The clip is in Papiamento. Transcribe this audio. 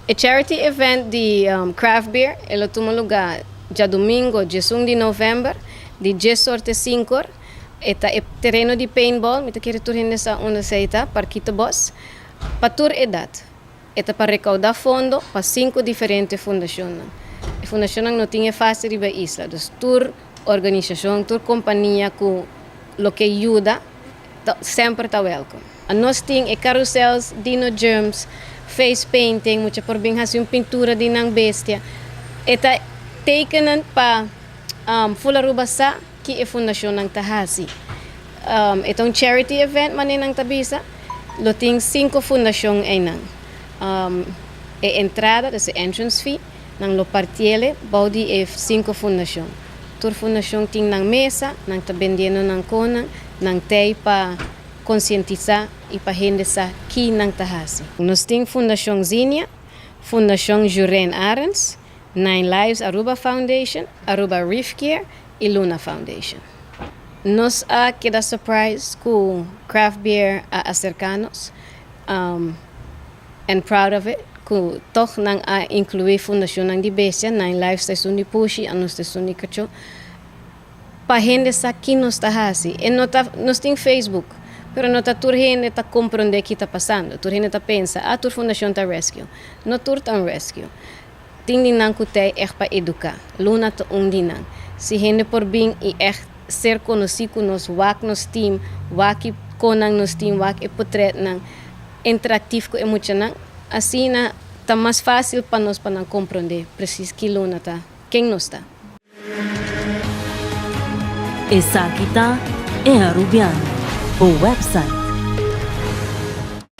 E charity event di craft beer e lo tuma luga diadomingo 11 di november di 10 or te 5 or. E ta e tereno di paintball, mi ta kere tur hende sa unda esey ta, Parkietenbos, pa tur edad. E ta pa recauda fondo pa cinco diferente fundacionnan. E fundacionnan no tin e fase riba e isla, dus tur organisacion, tur compania cu lo ke yuda ta semper ta welcome. Nos tin e carousels, dino jumps, face painting, mucha por bin haci un pintura di nan bestia. E ta tekenen pa Full Aruba sa ki e fundacionnan ta haci. E ta un charity event manera nan ta bisa. Lo tin cinco fundacion eynan. E entrada, dus e entrance fee, nan lo partiele bou di e cinco fundacion. Tur fundacion tin nan mesa, nan ta bendiendo nan conan, nan tey pa concientisa y pa hende sa ki nan ta haci. Nos tin Fundacion Zinia, Fundacion Jurén Arends, Nine Lives Aruba Foundation, Aruba Reef Care y Luna Foundation. Nos a keda surprise cu craft beer a acerca nos and proud of it cu toch nan a inclui fundacionnan di bestia, Nine Lives ta esun di pushi, anos ta esun di cacho, pa hende sa ki nos ta haci. E no ta, nos tin Facebook, pero no ta tur hende ta comprende ki ta pasando. Tur hende ta pensa, ah, tur fundacion ta rescue. No tur ta un rescue. Tin di nan cu t'ey echt pa educa. Luna ta un di nan. Si hende por bin y echt ser conoci cu nos, wak nos team, wak e conan nos team, wak e potretnan, interactief cu e muchanan, asina ta mas facil pa nos pa nan comprende precies ki Luna ta, ken nos ta. Esaki ta E Arubiano, bo website.